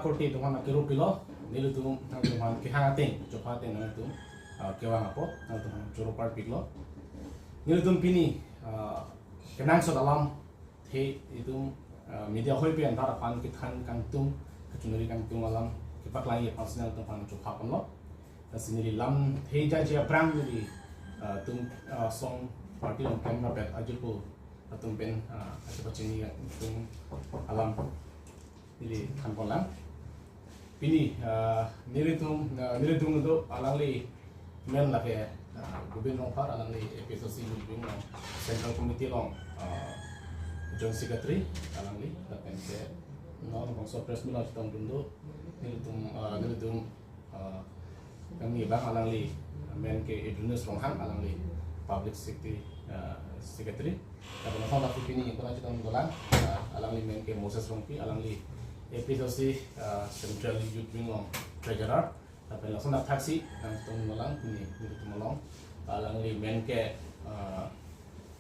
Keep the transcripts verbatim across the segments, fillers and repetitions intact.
Korte atum aphan akero pilo, nelitum nangtum aphan kehang ateng, chopha ateng nangtum, ah, kevang apot, nangtum aphan choro parpiklo. Nelitum pini, ah, kenangsot alamthe itum, ah, media hoi pen rat aphan kethan kangtung, kachiningri kangtung alam kepaklang aphan si nangtum aphan chopha ponlo. Lasi neli lamthe jaje aphrang neli, ah, tum, ah, song party along klem rapet ajupo atum pen, ah, ajupo chini atum alam neli than ponlang. Pini, ah, nelitum, ah, nelitum do alangli men lake, ah, Gobin Rongphar, alangli A P H L C Youth Wing along Central Committee along, ah, Joint Secretary alangli, lapen ke non bangso press meet along chetongdun do, nelitum, ah, nelitum, ah, kami abang alangli men ke Edwinus Ronghang, alangli Public Secretary, ah, Secretary. Lapen lason dak pini ipura chetong dolang, ah, alangli men ke Moses Rongpi, alangli A P H L C, ah, Central Youth Wing along Treasurer. Lapen lason dak thaksi nangchetong dolang pini nelitum along, alangli men ke, ah,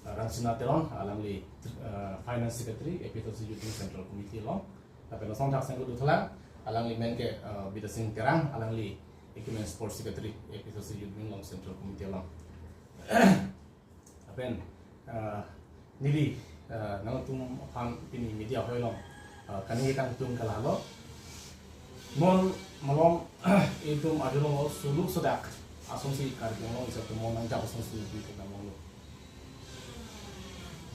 Rangsina Teron, alangli, ah, Finance Secretary, A P H L C Youth Wing Central Committee along. Lapen lason thaksi nangkedo thulang, alangli men ke, ah, Bidya Sing Terang, alangli Equipment Sports Secretary, A P H L C Youth Wing along Central Committee along. Lapen, ah, neli, ah, nangtum aphan pini media hoi along, ah, kaningje kangtung ke lahelo. Non malom itum arjulonglo, suluk sodak asonsi Karbi Anglong isi atum non nangjap asonsi nelitum thekdamlonglo.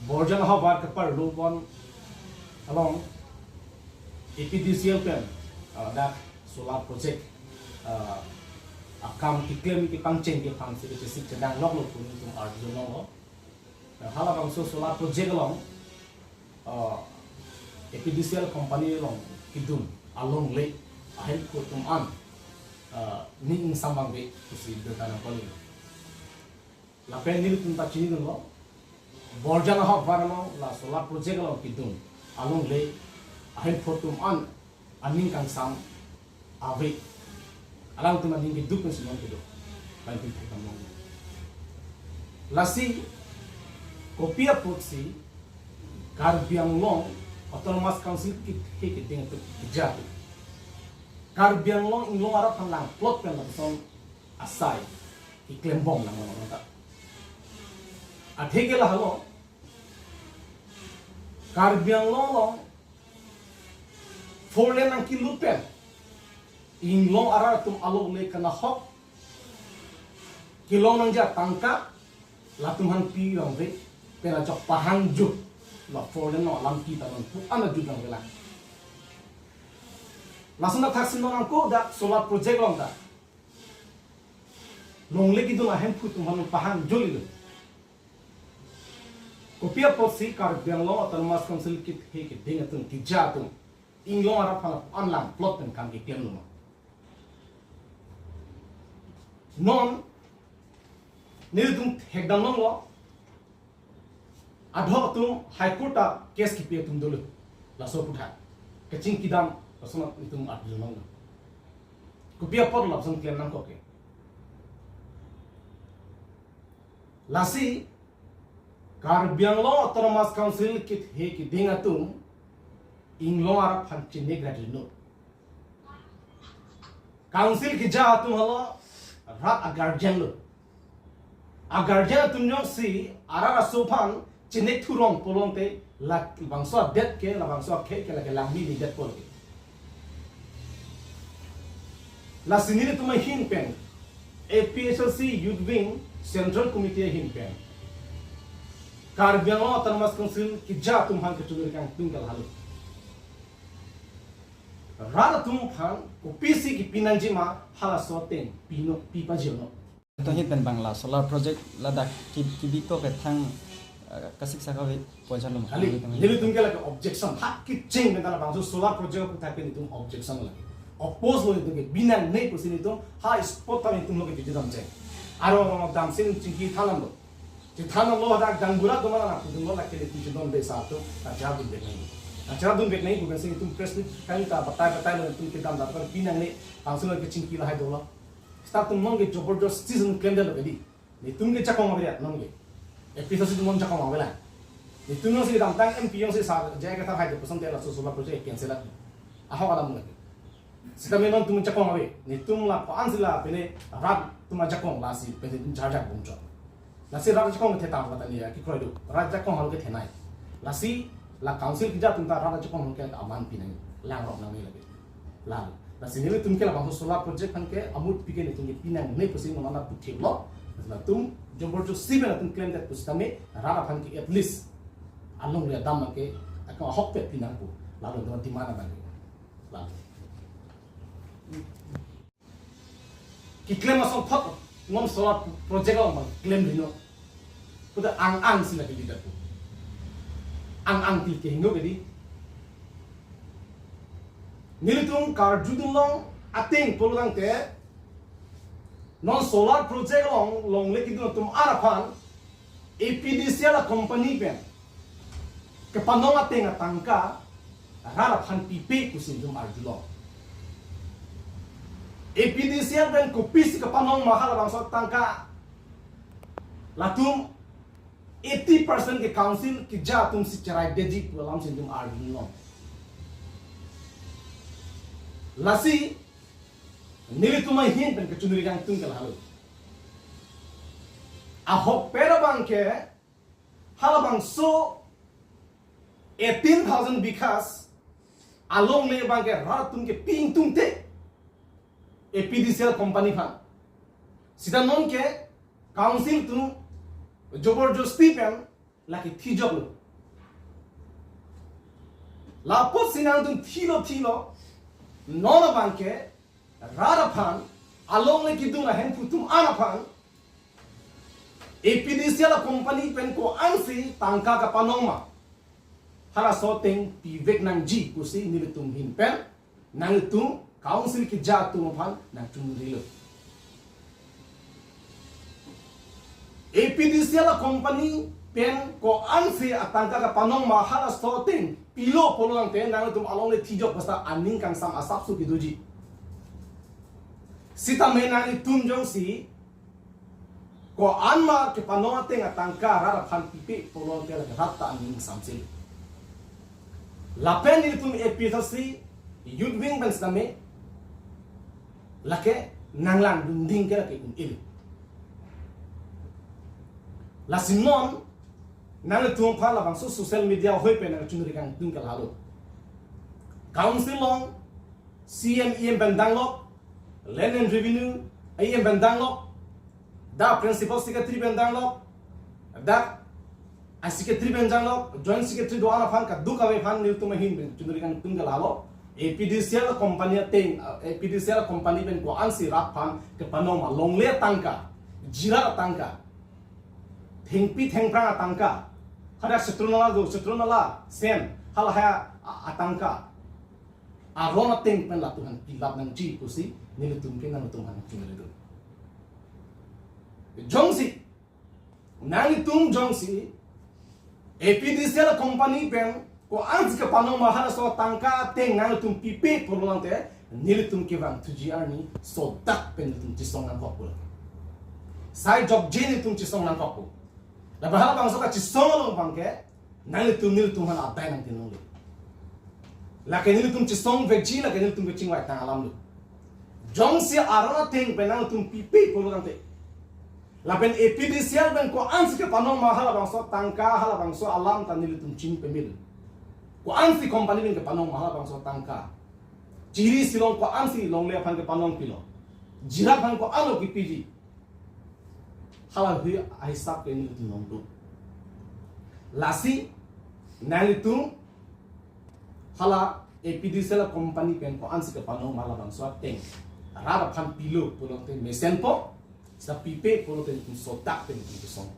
Borjan ahavar keparlo pon along A P D C L pen, ah, dak solar project, ah, akam keklem kepangcheng ke aphan si kechesik chedang loklo pu nelitum arjulonglo. Halabangso solar project along, ah, A P D C L company along kedun alongle ahem atum an, ah, ning ingsam vangve pusi birta nangpali. Lapen nelitum ta chinidunlo, Borjan ahavar along la solar project along kedun alongle ahem atum an aning kangsam ave. Alangtum aning keduk pensi non kedo. Lain pin thekdamlong. Lasi kopi apotsi Karbi Anglong Autonomous Council kethe keding atum keja atum, Karbi Anglong inglong arat aphan langplot pen lapuson asai keklembom nang mano ta. Atheke lahelo, Karbi Anglong along four lane nangkelut pen inglong arat atum alongle kanahok kelong nangji atangka latum aphan pi vangve, pen ajok pahang jut la four lane along alam kita non pu an ajut vangve lang. Lason athaksi non angko dak solar project along ta longle kedun ahem atum aphan pahang jut lo. Kopi apotsi Karbi Anglong Autonomous Council kethe keding atum keja atum inglong arat aphan langplot pen kam keklemlo ma? Non nelitum thekdamlonglo, adhok atum High Court ta case kepi atum dolo. Laso aphuthak kachingkidam lason nelitum arjulonglo. Kopi apot lapuson klem nangkok ke? Lasi Karbi Anglong Autonomous Council kethe keding atum inglong arat aphan chinek ra dino. Council keja atum halo rat aguardian lo. Aguardian atum jongsi arat aso aphan chinek thurong pulote labangso adet ke, labangso akhei ke lake langmili detpo ke. Lasi nelitum ahin pen, A P H L C Youth Wing Central Committee ahin pen, Karbi Anglong Autonomous Council keja atum aphan kachiningri kangtung ke lahelo. Rat atum aphan kopisi kepi nangji ma halaso ateng pinon, pi pajirnon. Ahin pen bang la solar project ladak ki, kibikok ke thang, eh, kasiksak ave poisa lum. Kali, nelitum ke lake objection, hak kecheng pen ta labangso solar project aphuthak pen nelitum objection lake. Oppose lo nelitum ke, bi nangne pusi nelitum ha spot ta nelitum lo ke jujudam cheng. Aro aro damsi nelitum chingki thanlo. Chethanlo, hadak gaonbura atum aphan nangpudunlo, lake nelitum chedon besa atum kacheradun vek nangji. Kacheradun vek nangji pu pensi nelitum press meet kali ta batai batai lo, nelitum kedam dam kali, pi nangne, council kechingki lahai dolo. Seta atum non ke joborjosti si klemdetlo kali. Nelitum ke jakong ave non ke. A P H L C atum non jakong avelang. Nelitum jongsi damtang M P jongsi sar J I Kathar hai de puson te laso solar project cancel lagi. Ahok alam lagi. Sitame non tum ajakong ave, netum la ko-an si la pine rat atum ajakong lasi pine tum jarjak bom chot. Lasi rat ajakong kethe tang la tani ya kekroi do. Rat ajakong halo kethenei. Lasi la council keja atum ta rat ajakong ke aman pinang, langrok nangne lake. Lalu, lasi nelitum ke labangso solar project aphan ke amut pi ke netum ke pinangne pusi non la putheklo. Latum jobor josti pen latum klem det pusitame rat aphan ke at least alongle adam ke ako ahokpet pinang pu. Lalu non demand abang ke. Lalu. Keklem asong thot non solar project along abang klem rino. Puta ang-ang si lake leader pu. Ang-ang ti kehingno ke di. Nelitum karjudun long ateng pulo tangte non solar project along longle kedun atum an aphan A P D C L a company pen kepanong ateng atangka rat aphan pipe pusi netum arjulong. A P D C L pen kopisi kepanong ma halabangso atangka latum eighty percent ke council keja atum si cherai detji pu alam si netum arjulong. Lasi nelitum ahin pen kechonri kangtung ke lahelo. Ahokpet abang ke halabangso eighteen thousand bighas alongle abang ke rat atum ke pi ingtungte A P D C L company aphan. Sita non ke council atum jobor josti pen lake thijoklo. Lapotsi nangtum thilo thilo, non abang ke rat aphan alongle kedun ahemphu atum an aphan A P D C L a company pen ko-an si tangka kepanong ma halaso ateng pivek nangji pusi nelitum ahin pen nangtum council keja atum aphan nangchonrilo. A P D C L a company pen ko-an si atangka kepanong ma halaso ateng pilo pulo tangte nangtum alongle thijok basta aning kangsam asapso kedoji. Sitame nangtum jongsi ko-an ma kepanong ateng atangka rat aphan pipe pulo tangte lake rat ta aning samsel. Lapen nelitum A P H L C youth wing pen sitame lake nanglangdun ding ke lake un-il. Lasi non nangtum aphan labangso social media ahoi pen nangchonri kangtung ke lahelo. Council along C M E M pen danglok, Land and Revenue E M pen danglok, dak Principal Secretary pen danglok, dak a Secretary pen danglok, Joint Secretary do-an aphan kadokave aphan nelitum ahin pen chonri kangtung ke lahelo. A P D C L company ateng, A P D C L company pen ko-an si rat aphan kepanong ma longle atangka, jirat atangka, thengpi thengphrang atangka, hadak Citronella do, Citronella sen, halahai a-, atangka aron ateng pen latum aphan pilap nangji pusi nelitum ke nangtum aphan chonri do. Jongsi nangtum jongsi A P D C L company pen ko-an si kepanong ma halaso atangka ateng nangtum pipe pulo tangte nelitum kevang thuji arni sodak pen nelitum chesong nangkok pulo. Sai jokje nelitum chesong nangkok pu. Lapen halabangso kachesong along abang ke nangtum nelitum aphan adai nangtin longle. Lake nelitum chesong vekji, lake nelitum kechingvai tang alam lo. Jongsi aron ateng pen nangtum pipe pulo tangte, lapen A P D C L pen ko-an si kepanong ma halabangso atangka, halabangso alam ta nelitum chini pemil. Ko-an si company pen kepanong ma halabangso atangka. Chiri silong ko-an si longle aphan kepanong pilo, jirat aphan ko-an lo kepiji. Hala hui ahisap ke nelitum long do. Lasi nangtum hala A P D C L company pen ko-an si kepanong ma halabangso ateng rat aphan pilo pulo tangte mesenpo, sa pipe pulo tangte nelitum sodak pen nelitum kesong.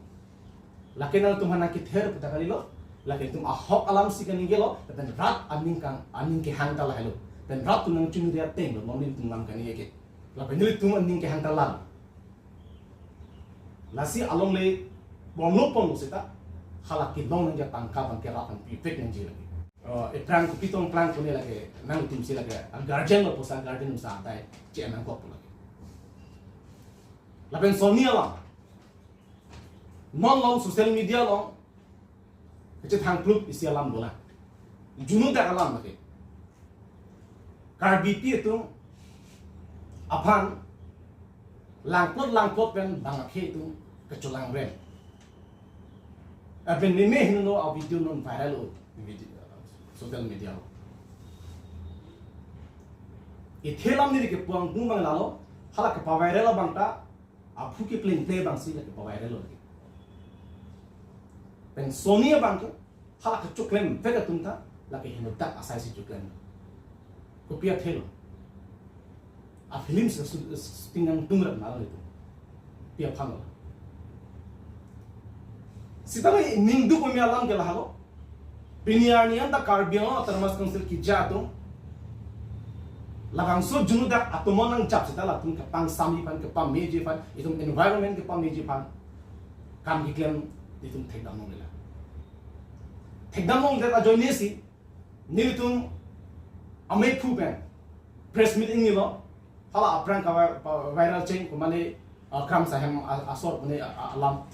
Lake nangtum aphan nangkether puta kalilo, lake nelitum ahok alam si kaningje lo, lapen rat aning kang, aning kehang ta lahelo. Lapen rat atum nangchonri ateng lo, non nelitum lam kaningje ke. Lapen nelitum aning kehang ta lahelo. Lasi alongle ponlo ponlo seta, hala kelong nangji atangka abang ke rat aphan pivek nangji lake. Oh, ephrang kopi tong phrang kone lake, nangtum si lake, a guardian lo pusi a guardian atum si adai che nangkok pu lake. Lapen soni alam, non along social media along kachethang plup isi alam dolang. Junu dak alam lake. Karbipi atum aphan langplot langplot pen bang akhei atum kacholangrem. Lapen neme hingno a video non viral o video, social media lo. Ithe lam neli kepu angdung abang lalo, hala kepa-viral abang ta, aphu keplengple abangsi la kepa-viral lo lagi. Pen soni abang ke, hala kechoklem vek atum ta, lake henodak asai si choklem. Kopi athe lo. A film si su-, shooting nangtung rap nalo itu. Pi aphan lo. Sitame ningduk kami alam ke lahelo. Pini arni anta Karbi Anglong Autonomous Council keja atum, labangso junudak atum nangjap seta latum kepangsam aphan, kepameji aphan, itum environment kepameji aphan kam keklem itum thekdam longle la. Thekdam longdet ajoine si nelitum amei phu pen press meet ingnilo, hala aphrang ka vi-, pa-, viral cheng ko mane, ah, Kramsa ahem a-, asor mane a-, a-, alam.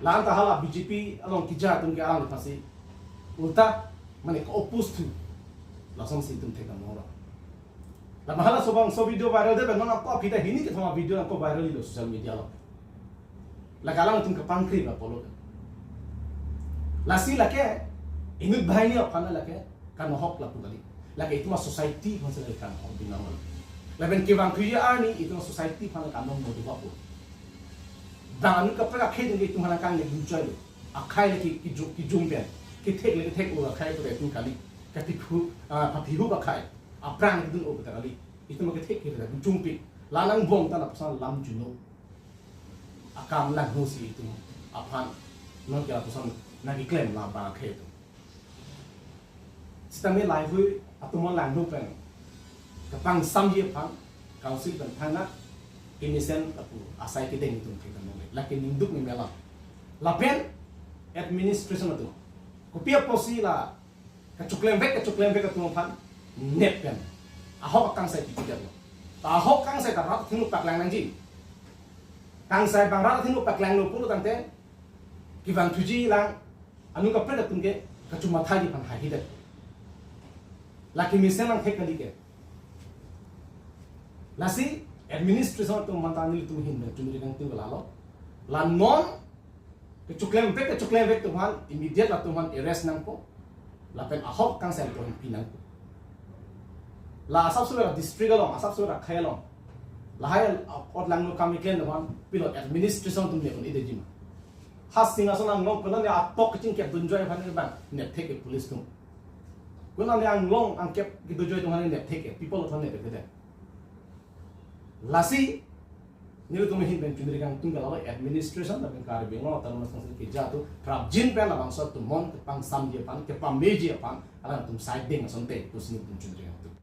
La anta hala B J P along keja atum ke alang pasi ulta mane ko-oppose thu. Lasonsi itum thekdam longlo. La mahala sobang so video viral det pen non ako aphi ta hini kethom a video ako viral lo social media lo. Lake alang atum kepangkri ba polo. Lasi lake inut banghini aphan lake kanohok lapu kali. Lake itum a society aphan si lake kanohok binong. Lapen kevang kuya arni itum a society aphan kanohok modu bapu. Bang anu kaprek akhei atum ke itum aphan kangni dunchoi lo. Akhei lake kijung, kijung pen. Kethek lake kethek o akhei pura itum kali. Kapikhu, ah, kapikhu akhei. Aphrang dun o pura kali. Itum kethek kethek dunchung pi. La nangbom ta lapuson lam juno. Akam langhusi itum aphan non ke lapuson nangkeklem la bang akhei atum. Sitame lahei atum langhu pen kepangsamji aphan council pen thangnat kemesen lapu asai kedeng itum thekdam longle. Lake ningduk ni mela. Lapen administration atum. Kopi apotsi la kechoklem vek, kechoklem vek atum aphan nep pen ahok akangsai pipidetlo. Ta ahok akangsai ta rat athengno paklang nangji. Kangsai bang rat athengno paklanglo pulo tangte kevang thuji lang anu kaprek atum ke kachomathaji aphan haihidet. Lake mesen lang thek kali ke. Lasi administration atum manta nelitum ahin pen chunri nangtung ke lalo. La non kechoklem vek, kechoklem vek atum aphan immediate latum aphan arrest nangpo. Lapen ahok akangsai latum aphan pi nangpo. La asapso la district along, asapso la akhei along. Lahei ot langno kam keklem atum aphan pilot administration atum nepon-idetji ma. Ha Singhason anglong konane atok kachingkep dunjoi aphan bang nepthek ke police atum. Konane anglong angkep kedunjoi atum aphan nepthek ke people atum nepthek ke. Lasi nelitum ahin pen chunri nangtung ke lalo administration lapen Karbi Anglong Autonomous Council keja atum prapjin pen labangso atum non kepangsamji aphan, kepameji aphan alanglitum sai deng asonte pusi nelitum chunri nangtung.